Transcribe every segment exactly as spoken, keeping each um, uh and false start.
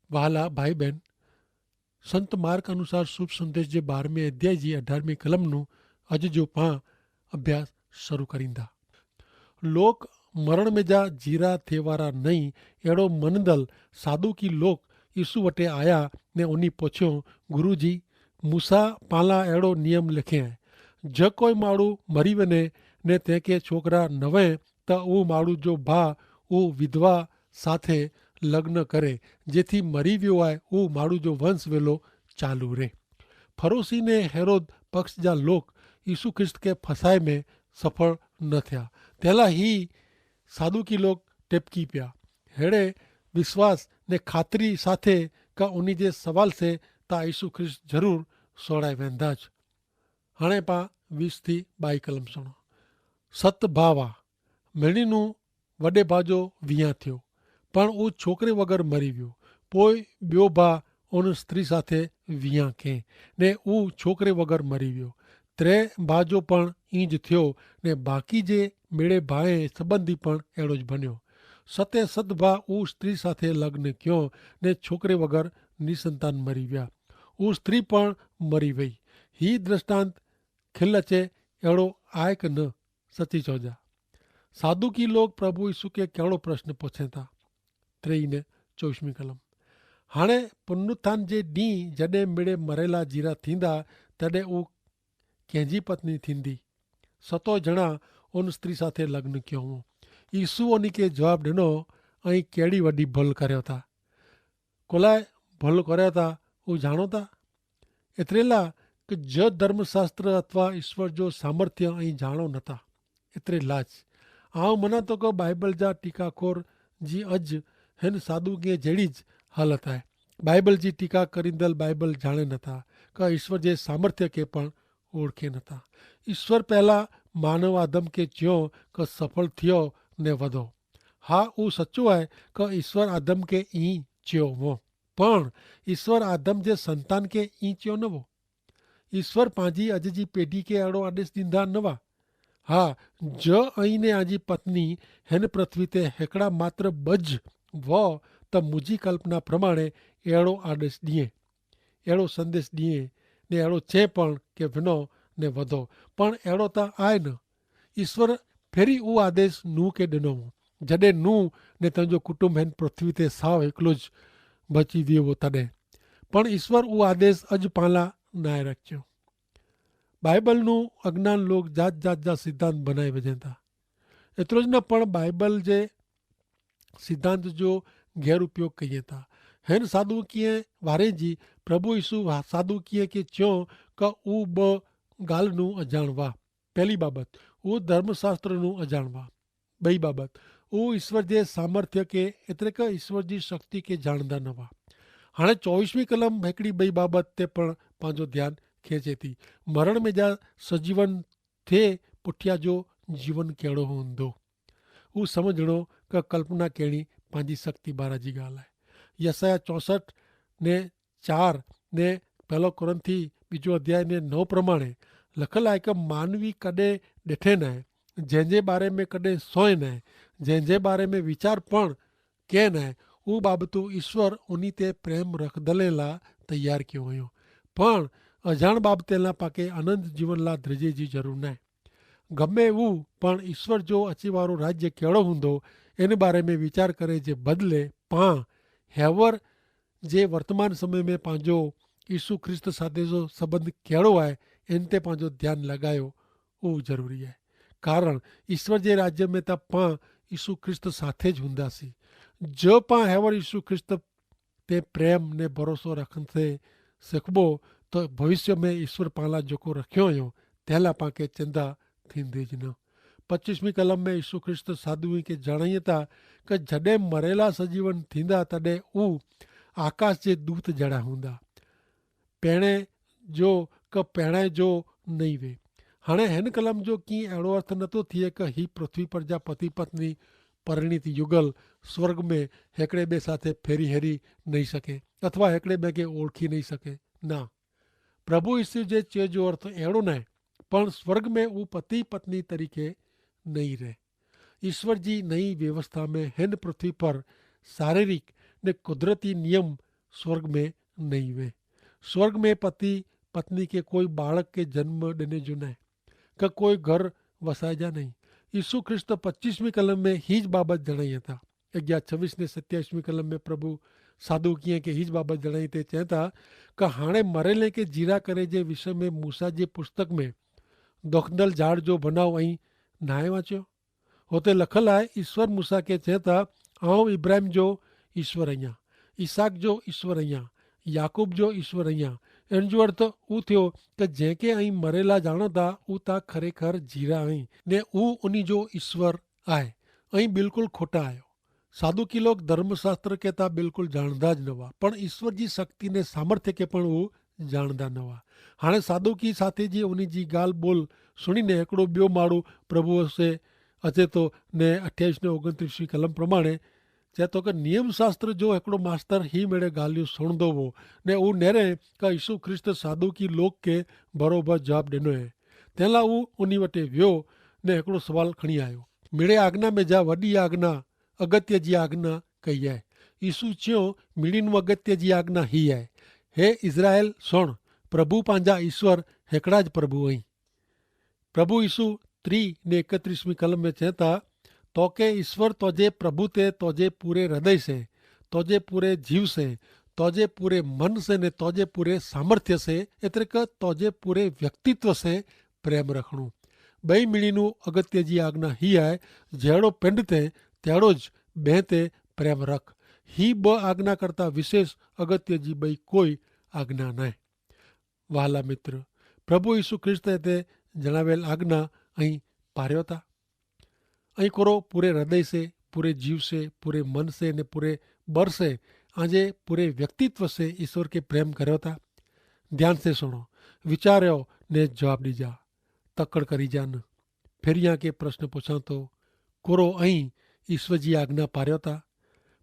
વહાલા ભાઈ બહેન, સંત માર્ગ અનુસાર શુભ સંદેશ જે બારમે અધ્યાય જી અઢારમી કલમનું અજ જો પાં અભ્યાસ શરૂ કરીંદા. લોક મરણ મેં જા જીરા થેવારા નહીં એડો મનદલ સાદુકી લોક ઈસુ વટે આયા ને ઉની પોછ્યો, ગુરુજી, મૂસા પાલા એડો નિયમ લેખે હૈ, જો કોઈ માડૂ મરી વેને ને તેંકે છોકરા નવે, તો ઉહ માડૂ જો ભા ઉહ વિધવા સાથે લગ્ન કરે, જેથી મરી વ્યો આય ઉહ માડૂ જો વંશ વેલો ચાલુ રહે. ફરોશી ને હેરોદ પક્ષ જા લોક ઈસુ ખ્રિસ્ત કે ફસાય મેં સફળ ન થયા. તેલા હી સાદુકી લોક ટેપકી પ્યા. હેડે વિશ્વાસ ને ખાતરી સાથે કા ઉની જે સવાલ સે તા ઈસુ ખ્રિસ્ત જરૂર સોડાઈ વેંધા જ. હણે પા વીસ થી બાઈ કલમ સુણો. સત ભાવા મેણીનું વડે ભાજો વિયા થયો, પણ ઉં છોકરે વગર મરી વ્યો. પોય બ્યો ભા ઉન સ્ત્રી સાથે વિયા કે ને ઉં છોકરે વગર મરી વ્યો. ત્રે ભાજો પણ ઇંજ થયો, ને બાકી જે મેળે ભાએ સંબંધી પણ એડો જ ભન્યો. સતે સત ભા ઉં સ્ત્રી સાથે લગ્ન ક્યો ને છોકરે વગર નિસંતાન મરી વ્યા. ઉં સ્ત્રી પણ મરી વય. હી દ્રષ્ટાંત ખિલ્લચે એડો આય કે ન? સચી ચોજા. સાદુકી લોગ પ્રભુ ઈસુ કે કેડો પ્રશ્ન પછેતા? ત્રેય ને ચોવીસમી કલમ. હાણે પુનરુત્થાન જે દી જડે મેડે મરેલા જીરા થીંદા, તડે ઉં કેંજી પત્ની થીંદી? સતો જણા ઉન સ્ત્રી સાથે લગ્ન ક્યો હો? ઈસુ ઉની કે જવાબ દેનો, અહીં કેડી વડી ભલ કર્યો થા? કોલાએ ભલ કર્યા તા ઉં જાણો તા? એતરેલા કે જો ધર્મશાસ્ત્ર અથવા ઈસ્વર જો સામર્થ્ય અહીં જાણો નતા. એતરેલા જ આવ મનાતો કે બાઈબલ જા ટીકાખોર જી અજ હેન સાદુકીએ જેડી જ હાલત આય. બાઈબલ જી ટીકા કરીંદલ બાઈબલ જાણે નતા, કે ઈસ્વર જે સામર્થ્ય કે પણ ઓળખે નતા. ઈસ્વર પહેલા માનવ આદમ કે ચ્યો કે સફળ થયો ને વધો. હા ઉં સચો આય કે ઈસ્વર આદમ કે ઈ ચ્યો વો, પણ ઈસ્વર આદમ જે સંતાન કે ઈ ચ્યો નવો. ઈસ્વર પાંજી અજ જી પેઢી કે એડો આદેશ દીંધા નવા. હા, જો અહીં ને આજી પત્ની હેન પૃથ્વી તે હેકડા માત્ર બજ વો, તો મુજી કલ્પના પ્રમાણે એડો આદેશ દિયે, એડો સંદેશ દિયે, ને એડો ચે પણ કે વિનો ને વધો. પણ એડો તા આય ન. ઈસ્વર ફેરી ઉં આદેશ નૂહ કે દેનો વો, જડે નૂહ ને તેનજો કુટુંબ હેન પૃથ્વી તે સાવ એકલો જ બચી વ્યો વો તદે. પણ ઈસ્વર ઉં આદેશ અજ પાલા નાય રાખ્યો. બાઈબલ નું અજ્ઞાન લોગ જાત જાત જા સિદ્ધાંત બનાઈ વજેતા. એતરો જ ન પણ બાઈબલ જે સિદ્ધાંત જો ગેર ઉપયોગ કહિયે તા. હેન સાદુકીએ વારે જી પ્રભુ ઈસુ સાદુકીએ કે ચ્યો કે ઉં બ ગાલ નું અજાણ વા. પહેલી બાબત, ઉં ધર્મશાસ્ત્ર નું અજાણ વા. બઈ બાબત, ઉં ઈસ્વર જે સામર્થ્ય કે એતરે કે ઈસ્વર જી શક્તિ કે જાણદા નવા. હાણે ચોવીસમી કલમ હેકડી બઈ બાબત તે પણ પાંજો ધ્યાન ખેંચે થી. મરણ મેં જા સજીવન થે પુઠ્યા જો જીવન કહેણો હોન દો. ઉં સમઝણો કે કલ્પના કહેણી પાંજી શક્તિ બારા જી ગાલ હૈ. યસાયા ચોસઠ ને ચાર ને પહેલો કોરિંથી બીજો અધ્યાય ને નવ પ્રમાણે લખલ હૈ કે માનવી કદે દેઠે નાય, જેન જે બારે મેં કદે સોય નાય, જેન જે બારે મેં વિચાર પણ કે નાય, ઉં બાબતો ઈસ્વર ઉની તે પ્રેમ રખદલેલા તૈયાર ક્યો વયો. પણ અજાણ બાબતેલા પાકે અનંત જીવનલા ધ્રજે જી જરૂર નાય. ગમે ઉં પણ ઈસ્વર જો અચીવારો રાજ્ય કહેડો હુંદો, એન બારે મેં વિચાર કરે જે બદલે પાં હેવર જે વર્તમાન સમય મેં પાંજો ઈસુ ખ્રિસ્ત સાથે જો સંબંધ કહેડો આય, એન તે પાંજો ધ્યાન લગાયો ઉં જરૂરી આય. કારણ ઈસ્વર જે રાજ્ય મેં તા પાં ઈસુ ખ્રિસ્ત સાથે જ હુંદા સી. જો પાં હેવર ઈસુ ખ્રિસ્ત તે પ્રેમ ને ભરોસો રખન સે સિખબો, તો ભવિષ્ય મેં ઈસ્વર પાલા જોકો રખ્યો યો તેલા પાંકે ચિંદા થીંદી જ ન. પચ્ચીસમી કલમ મેં ઈસુ ખ્રિસ્ત સાધુવી કે જણાયતા કે જડે મરેલા સજીવન થીંદા તદે ઉં આકાશ જે દૂત જડા હુંદા. પેણે જો કે પેણે જો નહીં વે. હણે હેન કલમ જો કિંય એડો અર્થ નતો થિયે કે હી પૃથ્વી પર જા પતિ પત્ની પરિણીત યુગલ સ્વર્ગ મેં હેકડ઼ે બે સાથે ફેરી હેરી નહીં શકે અથવા હેકડ઼ે બે કે ઓળખી નહીં શકે. ના, પ્રભુ ઈસુ જે ચે જો અર્થ એડો નાય, પણ સ્વર્ગ મેં ઉપતિ પત્ની તરીકે નહીં રહે. ઈસ્વર જી નહીં વ્યવસ્થા મેં હેન પૃથ્વી પર શારીરિક ને કુદરતી નિયમ સ્વર્ગ મેં નહીં વે. સ્વર્ગ મેં પતિ પત્ની કે કોઈ બાળક કે જન્મ દેને જો નાય, કે કોઈ ઘર વસાય જા નહીં. ઈસુ ખ્રિસ્ત પચ્ચીસમી કલમ મેં હી જ બાબત જણાઈ હતા. અગિયા છવીસ ને સત્યાઈસમી કલમ મેં પ્રભુ સાધુ કિયા કે હી જ બાબત જણાઈ તે ચેતા, કે હાણે મરેલે કે જીરા કરે જે વિષય મેં મૂસા જે પુસ્તક મેં દોખદલ જાડ જો ભનાવ અહીં નાય વાંચ્યો? હોતે લખલ આય, ઈસ્વર મૂસા કે ચેતા, આઉં ઇબ્રાહિમ જો ઈસ્વર અહિયા, ઇસાક જો ઈસ્વર અહિયા, યાકૂબ જો ઈસ્વર અહિયા. એન જો અર્થ ઉ થયો, કે જેંકે અહીં મરેલા જાણો તા ઉ તા ખરેખર જીરા અહીં, ને ઉ ઉની જો ઈસ્વર આય. અહીં બિલકુલ ખોટા આયો. સાધુકી લોક ધર્મશાસ્ત્ર કે તા બિલકુલ જાણદા જ નવા, પણ ઈસ્વર જી શક્તિ ને સામર્થ્ય કે પણ ઉ જાણદા નવા. હાણે સાધુકી સાથે જી ઉની જી ગાલ બોલ સુણીને હેકડો બ્યો માળું પ્રભુ સે અચેતો, ને અઠ્યાવીસ ને ઓગણત્રીસવી કલમ પ્રમાણે ચેતો કે નિયમશાસ્ત્ર જો હેકડો માસ્તર હી મેળે ગાલિયું સુણદો વો, ને ઉ નેરે કે ઈસુ ખ્રિસ્ત સાધુકી લોક કે ભરોભર જવાબ દેનો હૈ. તેલા ઉ ઉની વટે વ્યો ને હેકડો સવાલ ખણી આયો. મેળે આજ્ઞા મેં જા વડી આજ્ઞા અગત્ય જી આજ્ઞા કઈ હૈ? ઈસુ ચ્યો, મિડીનું અગત્ય જી આજ્ઞા હી હૈ, હે ઇઝરાયેલ, સુણ, પ્રભુ પાંજા ઈસ્વર હેકડા જ પ્રભુ અહીં. પ્રભુ ઈસુ ત્રી ને એકત્રીસમી કલમ મેં ચેતા, તો કે ઈસ્વર તોજે પ્રભુ તે તોજે પૂરે હૃદય સે, તોજે પૂરે જીવ સે, તોજે પૂરે મન સે ને તોજે પૂરે સામર્થ્ય સે, એતરે કે તોજે પૂરે વ્યક્તિત્વ સે પ્રેમ રખણું. બઈ મિડીનું અગત્ય જી આજ્ઞા હી હૈ, જેડો પેંડ તે તેડો જ બેંતે પ્રેમ રખ. હી બ આજ્ઞા કરતા વિશેષ અગત્ય જી બઈ કોઈ આજ્ઞા નાય. વહાલા મિત્ર, પ્રભુ ઈસુ ખ્રિસ્ત તે જણાવેલ આજ્ઞા અહીં પાર્યો તા? અહીં કોરો પૂરે હૃદય સે, પૂરે જીવ સે, પૂરે મન સે ને પૂરે બર સે, આજે પૂરે વ્યક્તિત્વ સે ઈસુ કે પ્રેમ કર્યો તા? ધ્યાન સે સુણો, વિચાર્યો ને જવાબ દીજા. તકડ કરી જા ન. ફેરિયા કે પ્રશ્ન પોછાતો, કોરો અહીં ઈસ્વર જી આજ્ઞા પાર્યો તા?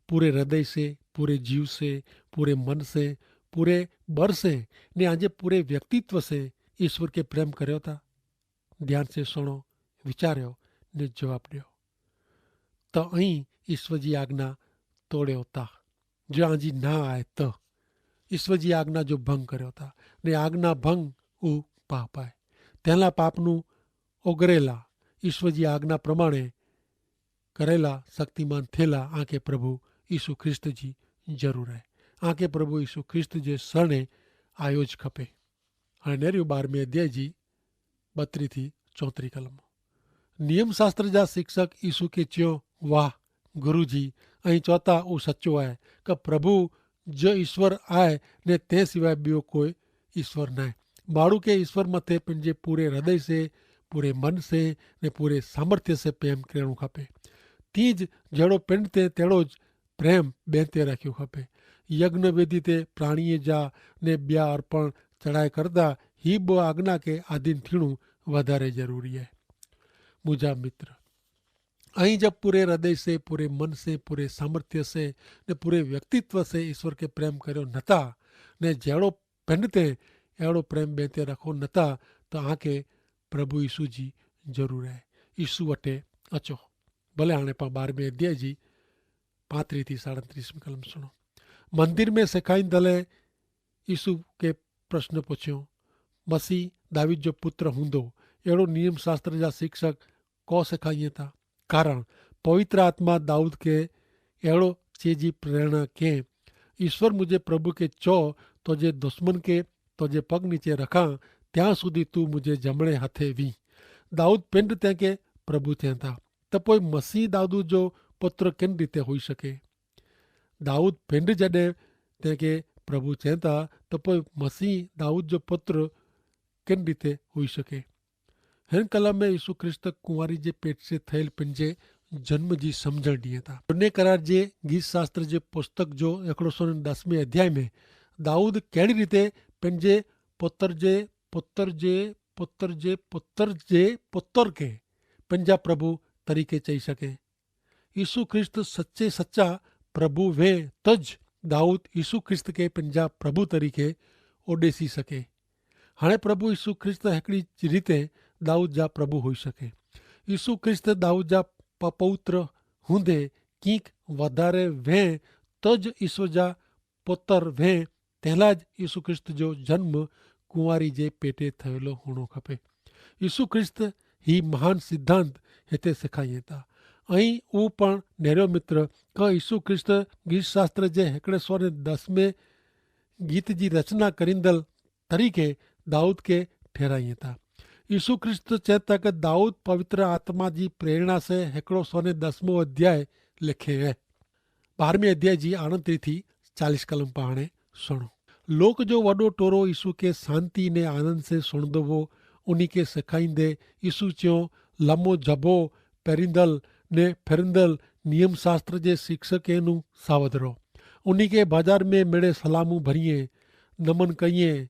પૂરે હૃદય સે, પૂરે જીવ સે, પૂરે મન સે, પૂરે બર સે, ને આજે પૂરે વ્યક્તિત્વ સે ઈસ્વર કે પ્રેમ કર્યો તા? ધ્યાન સે સુણો, વિચાર્યો ને જવાબ દ્યો. તો અહીં ઈસ્વર જી આજ્ઞા તોડ્યો તા? જો આજી ના આય તો ઈસ્વર જી આજ્ઞા જો ભંગ કર્યો તા, ને આજ્ઞા ભંગ ઉપાપ આય. તેના પાપનું ઓગરેલા ઈસ્વર જી આજ્ઞા પ્રમાણે કરેલા શક્તિમાન થેલા આંકે પ્રભુ ઈસુ ખ્રિસ્ત જી જરૂર હૈ. આંકે પ્રભુ ઈસુ ખ્રિસ્ત જે સરણે આયો જ ખપે. હૈ નેર્યું બારમે અધ્યાય જી બત્રી થી ચોત્રી કલમ. નિયમશાસ્ત્ર જા શિક્ષક ઈસુ કે ચ્યો, વાહ ગુરુજી, અહીં ચોતા ઉસચ્ચો હૈ, કે પ્રભુ જે ઈસ્વર આય, ને તે સિવાય બ્યો કોઈ ઈસ્વર નાય. માણું કે ઈસ્વર મતે પન જે પૂરે હૃદય સે, પૂરે મન સે, ને પૂરે સામર્થ્ય સે પ્રેમ કરેણું ખપે. તી જ જેડો પન તે તેડો જ પ્રેમ બેંતે રાખ્યો ખપે. યજ્ઞ વેદી તે પ્રાણીએ જા ને બ્યા અર્પણ ચડાય કરતા હી બહ આજ્ઞા કે આધીન થીણું વધારે જરૂરી હૈ. મુજા મિત્ર, અહીં જબ પૂરે હૃદય સે, પૂરે મન સે, પૂરે સામર્થ્ય સે, ને પૂરે વ્યક્તિત્વ સે ઈસ્વર કે પ્રેમ કર્યો નતા, ને જેડો પેંડ તે એડો પ્રેમ બેંતે રાખો નતા, તો આંકે પ્રભુ ઈસુ જી જરૂર હૈ. ઈસુ વટે અચો. ભલે આણે પા બારમે અધ્યાય જી પાંત્રી થી સાડાત્રીસમી કલમ સુણો. મંદિર મેં સેખાઈન દલે ઈસુ કે પ્રશ્ન પોછ્યો, મસીહ દાવિદ જો પુત્ર હુંદો એડો નિયમશાસ્ત્ર જા શિક્ષક કો સેખાઈયા તા? કારણ પવિત્ર આત્મા દાઉદ કે એડો ચે જી પ્રેરણા કે, ઈસ્વર મુઝે પ્રભુ કે ચો, તો જે દુશ્મન કે તો જે પગ નીચે રખા, ત્યાં સુધી તું મુઝે જમણે હાથે વી. દાઉદ પિંડ તેંકે પ્રભુ ચેંતા, તો પોય મસીહ દાઉદ જો પુત્ર કેન રીતે હોઈ શકે? દાઉદ પિંડ જડે તેંકે પ્રભુ ચેંતા, તો પોય મસીહ દાઉદ જો પુત્ર કેન રીતે હોઈ શકે? હેન કલમ મેં ઈસુ ખ્રિસ્ત કુંવારી જે પેટ સે થયેલ પન જે જન્મ જી સમઝણ દિયે તા. પુને કરાર જે ગીત શાસ્ત્ર જે પુસ્તક જો એકડો સો ને દસમે અધ્યાય મેં દાઉદ કહેડી રીતે પન જે પુતર જે પુતર જે પુતર જે પુતર જે પુતર કે પન જા પ્રભુ તરીકે ચહી શકે? ઈસુ ખ્રિસ્ત સચ્ચે સચ્ચા પ્રભુ વે, તજ દાઉદ ઈસુ ખ્રિસ્ત કે પન જા પ્રભુ તરીકે ઓડેસી શકે. હાણે પ્રભુ ઈસુ ખ્રિસ્ત હેકડી રીતે દાઉદ જા પ્રભુ હોઈ શકે. ઈસુ ખ્રિસ્ત દાઉદ જા પપૌત્ર હુંદે કિંક વધારે વે, તજ ઈસુ જા પોતર વહેં તેહલા જ ઈસુ ખ્રિસ્ત જો જન્મ કુંવારી જે પેટે થયેલો હોણો ખપે. ઈસુ ખ્રિસ્ત હી મહાન સિદ્ધાંત હેતે સિખાઈ હતા. અહીં ઉપણ નેરો મિત્ર કે ઈસુ ખ્રિસ્ત ગ્રીસ શાસ્ત્ર જે હેકડ઼ે સો ને દસમે ગીત જી રચના કરીંદલ તરીકે દાઉદ કે ઠેરાઈ હતા. ઈસુ ખ્રિસ્ત ચેતા કે દાઉદ પવિત્ર આત્મા જી પ્રેરણા સે હેકડો સો ને દસમો અધ્યાય લેખે હૈ. બારમે અધ્યાય જી આણતરી થી ચાલીસ કલમ પહાણે સુણો. લોક જો વડો ટોરો ઈસુ કે શાંતિ ને આનંદ સે સુણદો વો. ઉની કે સિખાઈંદે ઈસુ ચ્યો, લમો જબો પેરિંદલ ને ફેરિંદલ નિયમશાસ્ત્ર જે શિક્ષકે નું સાવધ રહો. ઉની કે બજાર મેં મેળે સલામું ભરિયે, નમન કહિયે,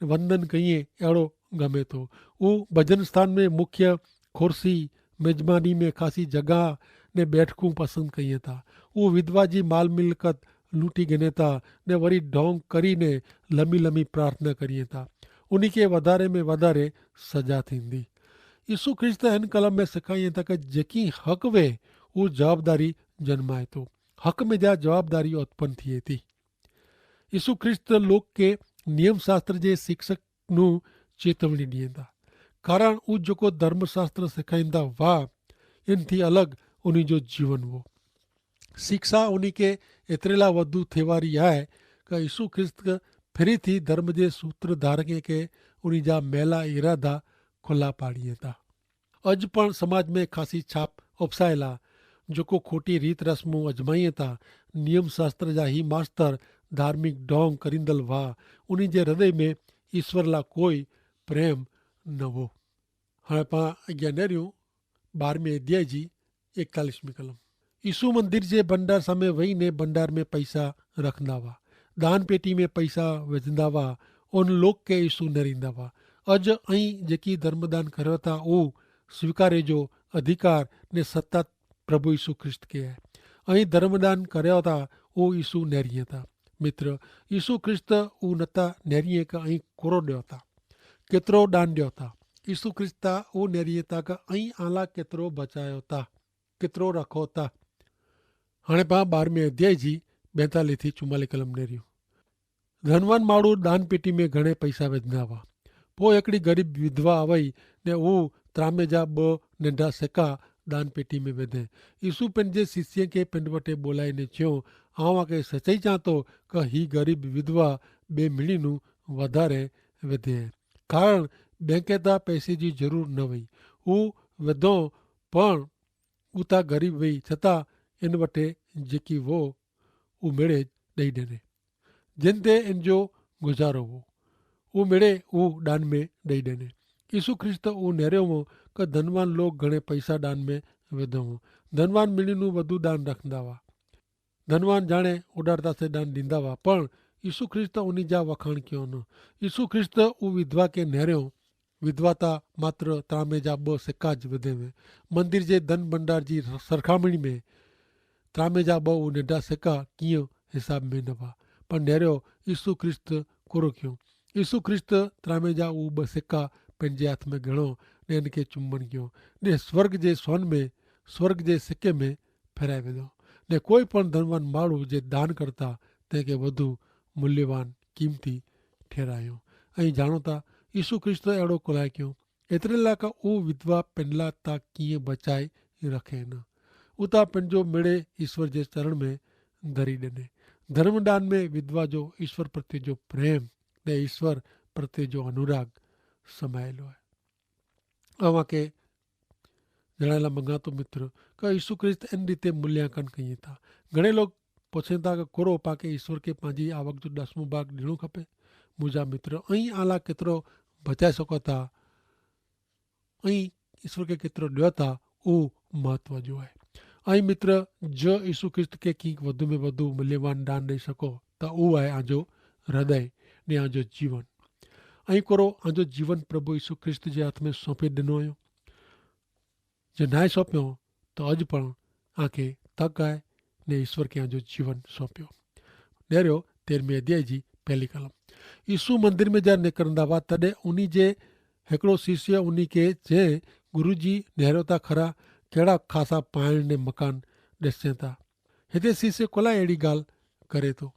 વંદન કહિયે એડો ગમે તો. ઉં ભજનસ્થાન મેં મુખ્ય ખોરસી મેજબાની મેં ખાસી જગા ને બેઠકું પસંદ કહિયે તા. ઉં વિધવા જી માલ મિલકત લૂંટી ગને તા ને વરી ઢોંગ કરી ને લમી લમી પ્રાર્થના કરિયે તા. ઉની કે વધારે મેં વધારે સજા થીંદી. ઈસુ ખ્રિસ્ત હેન કલમ મેં સિખાઈ તા કે જેકી હક વે ઉં જવાબદારી જન્માય તો. હક મેં જા જવાબદારી ઉત્પન થિયે તી. ઈસુ ખ્રિસ્ત લોક કે નિયમશાસ્ત્ર જે શિક્ષક નું ચેતવણી દિયે તા. કારણ ઉં જોકો ધર્મશાસ્ત્ર સિખાઈંદા વા એન થી અલગ ઉની જો જીવન વો. શિક્ષા ઉની કે એતરેલા વધુ થેવારી આય કે ઈસુ ખ્રિસ્ત ફિરી થી ધર્મ જે સૂત્રધારકે કે ઉની જા મેલા ઇરાદા ખુલ્લા પાડિયે તા. અજ પણ સમાજ મેં ખાસી છાપ અપસાયેલા જોકો ખોટી રીત રસ્મો અજમાઈ તા. નિયમશાસ્ત્ર જા હી માસ્તર ધાર્મિક ઢોંગ કરીંદલ વા. ઉની જે હૃદય મેં ઈસ્વર લા કોઈ પ્રેમ નવો. હણે પા અજ્ઞા નેર્યું બારમી અધ્યાય જી એકતાલીસમી કલમ. ઈસુ મંદિર જે ભંડાર સામે વહી ને ભંડાર મેં પૈસા રખંદા વા. દાન પેટી મેં પૈસા વેજંદા વા. ઉન લોક કે ઈસુ નેરીંદા વા. અજ અહીં જેકી ધર્મદાન કર્યો તા ઉ સ્વીકારે જો અધિકાર ને સત્તા પ્રભુ ઈસુ ખ્રિસ્ત કે હૈ. અહીં ધર્મદાન કર્યો તા ઉ ઈસુ નેરીએ તા. મિત્ર, ઈસુ ખ્રિસ્ત ઉ નતા નેરીએ કે અહીં કોરો ડ્યો તા, કેતરો દાન ડ્યો તા. ઈસુ ખ્રિસ્ત તા ઉ નેરીએ તા કે અહીં આલા કેતરો બચાયો તા, કેતરો રાખો તા. હણે પા બારમે અધ્યાય જી બેતાલી થી ચુમાલી કલમ નેર્યું. ધનવાન માળુ દાન પેટી મેં ઘણે પૈસા વેધના વા. પો એકડી ગરીબ વિધવા આવય ને ઉં ત્રામે જા બહ નેંધા સેકા દાન પેટી મેં વેધે. ઈસુ પેનજે શિષ્ય કે પેનવટે બોલાઈ ને ચ્યો, આવા કે સચાઈ ચાંતો કે હી ગરીબ વિધવા બે મિણી નું વધારે વેધે. કારણ બેંકે તા પૈસે જી જરૂર ન વય. ઉં વેધો પણ ઉતા ગરીબ વય છતાં એન વટે જેકી વો ઉમેડે દઈ દેને. જેન તે એન જો ગુજારો વો ઉમેડે ઉ ડાન મેં દઈ દેને. ઈસુ ખ્રિસ્ત ઉ નેરે વો કે ધનવાન લોગ ઘણે પૈસા ડાન મેં વેધો વો. ધનવાન મિણી નું વધુ ડાન રખંદા વા. ધનવાન જાણે ઉડારતા સે ડાન દીંદા વા પણ ઈસુ ખ્રિસ્ત ઉની જા વખાણ ક્યો ન. ઈસુ ખ્રિસ્ત ઉ વિધવા કે નેર્યો. વિધવા તા માત્ર ત્રામે જા બહ સેકા જ વધે વે. મંદિર જે ધન ભંડાર જી સરખામણી મેં ત્રામે જા બહ ઉનેડા સેકા કિયા હિસાબ મેં નવા. પણ નેર્યો ઈસુ ખ્રિસ્ત કોરો ક્યો? ઈસુ ખ્રિસ્ત ત્રામે જા ઉ બહ સેકા પેનજે હાથ મેં ગણો ને એન કે ચુંબન ક્યો ને સ્વર્ગ જે સોન મેં સ્વર્ગ જે સેકે મેં ફેરાઈ વેદો. ને કોઈ પણ ધનવાન માળુ જે દાન કરતા તે કે વધુ મૂલ્યવાન કિંમતી ઠેરાયો. અહીં જાણોતા ઈસુ ખ્રિસ્ત એડો કોલાય ક્યો? એતરેલા કા ઉ વિધવા પેનલા તા કિંય બચાઈ રખે ન. ઉતા પેનજો મેળે ઈસવર જે ચરણ મેં ધરી દેને. ધર્મદાન મેં વિધવા જો ઈસવર પ્રત્યે જો પ્રેમ ને ઈસવર પ્રત્યે જો અનુરાગ સમાયેલો હૈ. અવાં કે જણાયેલા મંગાતો મિત્ર કે ઈસુ ખ્રિસ્ત એન રીતે મૂલ્યાંકન કહિયે થા. ઘણે લોગ પોછે થા કે કોરો પાકે ઈસુ કે પાંજી આવક જો દસમું ભાગ દેણું ખપે? મુજા મિત્ર, અહીં આલા કેતરો બચાઈ શકો થા? અહીં ઈસુ કે કેતરો દ્યો થા? ઉહ મહત્વ જો હૈ. અહીં મિત્ર, જો ઈસુ ખ્રિસ્ત કે કિંક વધુ મેં વધુ મૂલ્યવાન દાન દઈ શકો તો ઉહ હૈ આજો હૃદય ને આજો જીવન. અહીં કોરો આજો જીવન પ્રભુ ઈસુ ખ્રિસ્ત જે હાથ મેં સોંપી દેનો આયો? જે નાય સોંપ્યો તો અજ પણ આંખે તક આય ને ઈસુ કે આજો જીવન સોંપ્યો. નેર્યો તેરમી અધ્યાય જી પહેલી કલમ. ઈસુ મંદિર મેં જા નેકરંદા વા તદે ઉની જે હેકડો શિષ્ય ઉની કે જે ગુરુજી નેર્યો તા ખરા? કહેડા ખાસા પાયણ ને મકાન દેસે તા? હેતે શિષ્ય કોલા એડી ગાલ કરે તો?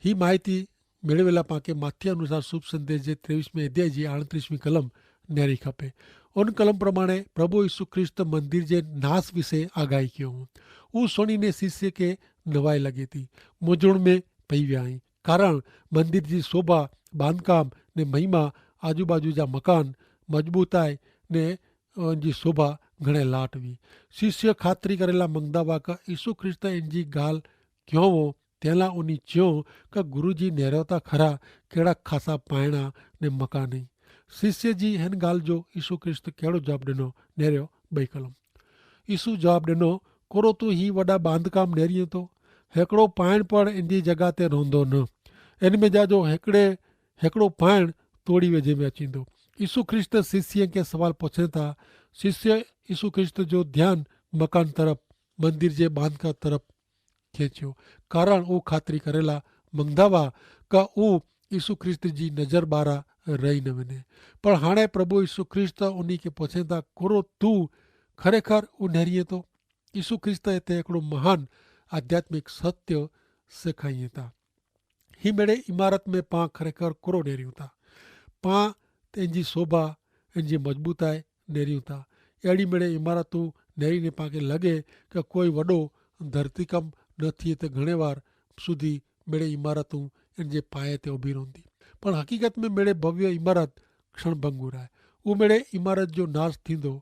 હી માહિતી મેળવેલા પાંકે માથ્યા અનુસાર શુભ સંદેશ જે ત્રેવીસ મેં અધ્યાય જી આણત્રીસ મી કલમ નેરી ખપે. ઉન કલમ પ્રમાણે પ્રભુ ઈસુ ખ્રિસ્ત મંદિર જે નાસ વિશે આગાહી કયો. ઉસ સુણીને શિષ્ય કે નવાઈ લગેતી મુજુણ મેં પૈવ્યા હૈં. કારણ મંદિર જી શોભા, બાંધકામ ને મહિમા, આજુબાજુ જા મકાન, મજબૂતાઈ ને અન જી શોભા ઘણે લાટ વી. શિષ્ય ખાતરી કરેલા મંગદા વાક ઈસુ ખ્રિસ્ત એન જી ગાલ ક્યોંવો તેલા ઉની ચ્યો કે ગુરુજી નેરવતા ખરા કેડા ખાસા પાયણા ને મકાન હૈં. શિષ્ય જી હેન ગાલ જો ઈસુ ખ્રિસ્ત કેડો જવાબ દેનો? નેર્યો બઈ કલમ. ઈસુ જવાબ દેનો, કોરો તું હી વડા બાંધકામ નેરી તો? હેકડો પાયણ પણ એન જી જગા તે રોંધો ન. એન મેં જા જો હેકડો પાયણ તોડી વેજે મેં અચીંદો. ઈસુ ખ્રિસ્ત શિષ્ય કે સવાલ પછે થા. શિષ્ય ઈસુ ખ્રિસ્ત જો ધ્યાન મકાન તરફ, મંદિર જે બાંધકામ તરફ ખેંચ્યો. કારણ ઉં ખાતરી કરેલા મંગધાવા કા ઉં ઈસુ ખ્રિસ્ત જી નજર બારા રહી ન વેને. પણ હાણે પ્રભુ ઈસુ ખ્રિસ્ત ઉની કે પછે થા, કોરો તું ખરેખર ઉનેરી તો? ઈસુ ખ્રિસ્ત એતે એકડો મહાન આધ્યાત્મિક સત્ય સેખાઈ થા. હી મેડે ઇમારત મેં પાં ખરેખર કોરો નેર્યું થા? પાં તેનજી શોભા, એનજી મજબૂતાઈ નેર્યું થા. એડી મેડે ઇમારતું નેરી ને પાંકે લગે કે કોઈ વડો ધરતીકંપ ન થિયે તે ઘણે વાર સુધી મેડે ઇમારતું એનજે પાયે તે ઉભી રોંધી. પણ હકીકત મેં મેડે ભવ્ય ઇમારત ક્ષણભંગુર આય. ઉમેડે ઇમારત જો નાસ થીંદો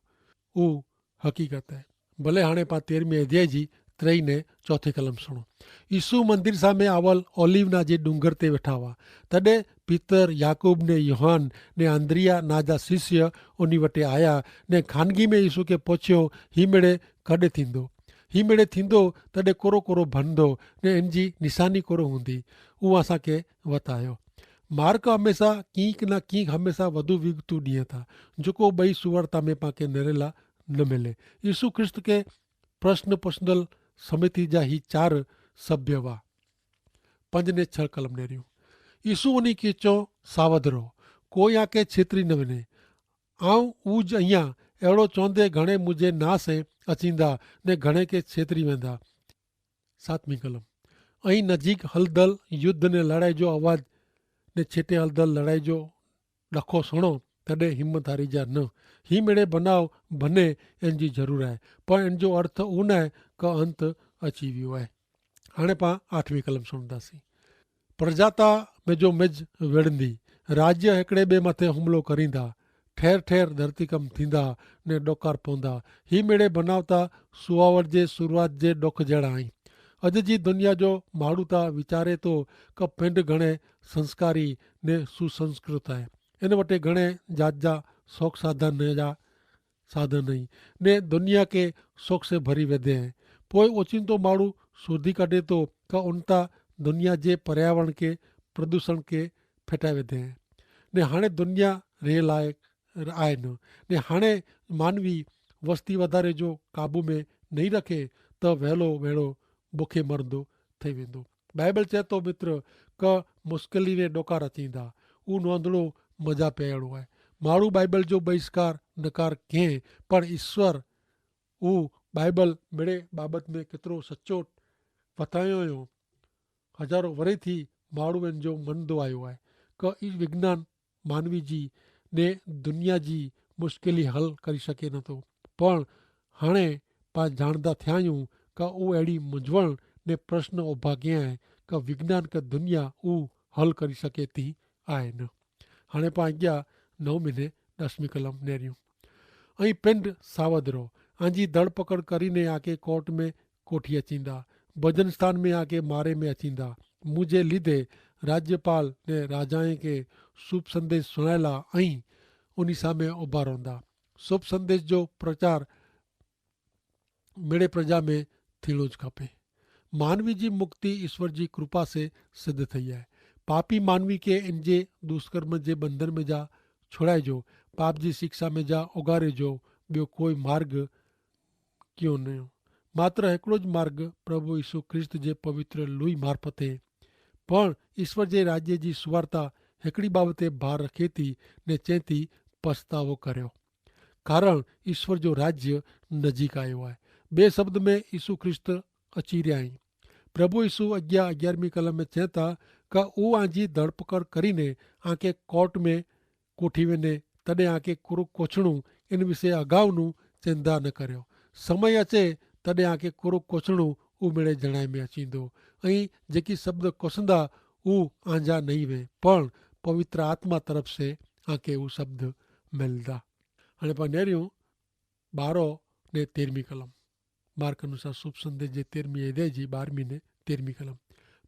ઉહ હકીકત હૈ. ભલે હાણે પા તેરમી અધ્યાય જી ત્રય ને ચોથી કલમ સુણો. ઈસુ મંદિર સામે આવલ ઓલિવના જે ડુંગર તે વેઠાવા. તદે પિતર, યાકૂબ ને યોહાન ને આંદ્રિયા ના જા શિષ્ય ઉની વટે આયા ને ખાનગી મેં ઈસુ કે પોછ્યો, હી મેડે કદે થીંદો? હી મેડે થીંદો તદે કોરો કોરો ભનદો ને એનજી નિશાની કોરો હુંદી? ઉહ આસાંકે વતાયો. માર્ક હમેંસા કિંક ના કિંક હમેંસા વધુ વિગતું દિયે થા, જોકો બઈ સુવર્તા મેં પાંકે નરેલા ન મેલે. ઈસુ ખ્રિસ્ત કે પ્રશ્ન પસંદલ સમિતિ જા હી ચાર સભ્ય વા. પંજ ને છ કલમ નેર્યું. ઈસુ ઉની કે ચો, સાવધ રહો, કોઈ આંકે છેતરી ન વેને. આઉં ઉજ અહિયા એડો ચોંધે ઘણે મુઝે નાસે અચીંદા ને ઘણે કે છેતરી વેંદા. સાતમી કલમ. અહીં નજીક હલદલ યુદ્ધ ને લડાઈ જો અવાજ ને છેટે હલદલ લડાઈ જો ડખો સુણો, તદે હિંમત હારી જા ન. હી મેડે બનાવ ભને એન જી જરૂર આય, પણ એન જો અર્થ ઉન આય કે અંત અચીવ્યો આય. હાણે પાં આઠમી કલમ સુણદાસી. પ્રજાતા મેજો મેજ વેડંદી, રાજ્ય હેકડ઼ે બે માથે હુમલો કરીંદા, ઠેર ઠેર ધરતીકમ થીંદા ને ડોકાર પોંદા. હી મેડે બનાવતા સુવાવર જે સુરવાત જે ડોખ જેડા આઈ. અજ જી દનિયા જો માડૂતા વિચારે તો કે પેંડ ઘણે સંસ્કારી ને સુસંસ્કૃત આય. એન વટે ઘણે જાત જા સોખ સાધન ને જા સાધન નહીં, ને દનિયા કે સોખ સે ભરી વેધે હૈ. પોય ઓચિંતો માડૂ શોધી કાઢે તો કે ઉનતા દનિયા જે પર્યાવરણ કે પ્રદૂષણ કે ફેટાઈ વેધે હૈ. ને હાણે દનિયા રહે લાયક આય ન. ને હાણે માનવી વસ્તી વધારે જો કાબૂ મેં નહીં રખે તો વહેલો વહેલો ભૂખે મરંદો થઈ વેંદો. બાઈબલ ચેતો મિત્ર, કે મુશ્કેલી ને ડોકાર અચીંદા. ઉહ નોંધણો મજા પેયાળો આય. માણુ બાઈબલ જો બહિષ્કાર નકાર કહેં, પણ ઈસ્વર ઉહ બાઈબલ મેડે બાબત મેં કેતરો સચોટ વતાયો યો. હજારો વરે થી માણુ એન જો મન દો આયો આય, કે ઈ વિજ્ઞાન માનવી જી ને દુનિયા જી મુશ્કેલી હલ કરી શકે નતો. પણ હાણે પાં જાણદા થ્યાયું કે ઉહ એડી મુજવણ ને પ્રશ્ન ઉભા કયા હૈ કે વિજ્ઞાન કે દુનિયા ઉહ હલ કરી શકે તી આય ન. હાણે પાં અગિયા નવ મહિને દસમી કલમ નેર્યું. અહીં પિંડ સાવધ રહો. આંજી ધરપકડ કરીને આકે કોર્ટ મેં કોઠી અચીંદા, ભજન સ્થાન મેં આકે મારે મેં અચીંદા. મુઝે લિધે રાજ્યપાલ ને રાજાએ કે શુભ સંદેશ સુણાયેલા અહીં ઉની સામે ઉભા રોંદા. શુભ સંદેશ જો પ્રચાર મેડે પ્રજા મેં થીણો જ ખપે. માનવી જી મુક્તિ ઈસ્વર જી કૃપા સે સિદ્ધ થઈ હૈ. પાપી માનવી કે એન જે દુષ્કર્મ જે બંધન મેં જા છોડાઈ જો, પાપ જી શિક્ષા મેં જા ઉગારે જો બ્યો કોઈ માર્ગ કિયો નયો. માત્ર હેકડો જ માર્ગ પ્રભુ ઈસુ ખ્રિસ્ત જે પવિત્ર લુઈ મારફતે. પણ ઈસ્વર જે રાજ્ય જી સુવાર્તા હેકડી બાબતે ભાર રખેતી ને ચેતી પસ્તાવો કર્યો. કારણ ઈસ્વર જો રાજ્ય નજીક આયો હૈ. બે શબ્દ મેં ઈસુ ખ્રિસ્ત અચીર્યા હૈં. પ્રભુ ઈસુ અગિયા અગિયારમી કલમ મેં ચેંતા, કા ઉ આંજી ધરપકડ કરીને આંકે કોર્ટ મેં કોઠી વેને, તદે આંકે કુરુ કોછણું એન વિશે અગાઉનું ચેંદા ન કર્યો. સમય અચે તદે આંકે કુરુ કોછણું ઉમેડે જણાય મેં અચીંદો. અહીં જેકી શબ્દ કોસંદા ઉ આંજા નહીં વે, પણ પવિત્ર આત્મા તરફ સે આંકે ઉ શબ્દ મેલદા. અને પા નેર્યું બારો ને તેરમી કલમ. માર્ક અનુસાર શુભ સંદેશ જે તેરમી અધ્યાય જી બારમી ને તેરમી કલમ.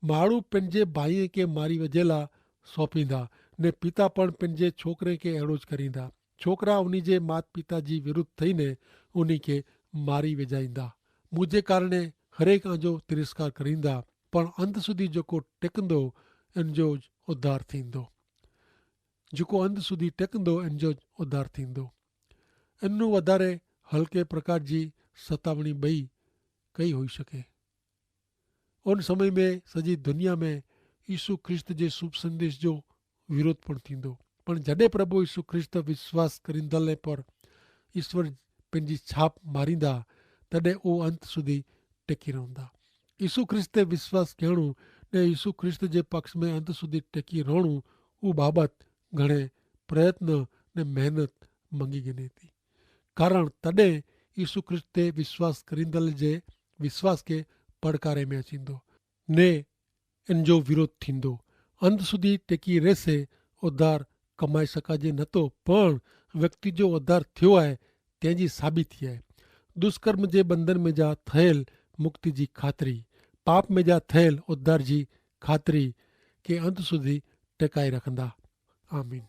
માણુ પેનજે ભાઈએ કે મારી વજેલા સોંપીંદા, ને પિતા પણ પેનજે છોકરે કે એડો જ કરીંદા. છોકરા ઉની જે માત પિતા જી વિરુદ્ધ થઈને ઉની કે મારી વજાઈંદા. મુઝે કારણે હરેક આજો તિરસ્કાર કરીંદા, પણ અંત સુધી જોકો ટેકંદો એનજો જ ઉદ્ધાર થીંદો. જેકો અંત સુધી ટેકંદો એનજો જ ઉદ્ધાર થીંદો. એનનું વધારે હલકે પ્રકાર જી સતાવણી બઈ કઈ હોઈ શકે? ઉન સમય મેં સજી દુનિયા મેં ઈસુ ખ્રિસ્ત જે શુભ સંદેશ જો વિરોધ પણ થીંદો. પણ જડે પ્રભુ ઈસુ ખ્રિસ્ત વિશ્વાસ કરીંદલે પર ઈસ્વર પૈજી છાપ મારીંદા, તદે ઉ અંત સુધી ટેકી રોંદા. ઈસુ ખ્રિસ્ત તે વિશ્વાસ કહેણું ને ઈસુ ખ્રિસ્ત જે પક્ષ મેં અંત સુધી ટેકી રોણું ઉ બાબત ઘણે પ્રયત્ન ને મહેનત મંગી ગને તી. કારણ તદે ઈસુ ખ્રિસ્ત તે વિશ્વાસ કરીંદલ જે વિશ્વાસ કે પડકારે મેં અચીંદો ને એન જો વિરોધ થીંદો. અંત સુધી ટેકી રહેશે ઉદ્ધાર કમાઈ શકાજે નતો, પણ વ્યક્તિ જો ઉદ્ધાર થયો આય તેની સાબિતી આય. દુષ્કર્મ જે બંધન મેં જા થયેલ મુક્તિ જી ખાતરી, પાપ મેં જા થયેલ ઉદ્ધાર જી ખાતરી કે અંત સુધી ટેકાઈ રખંદા. આમીન.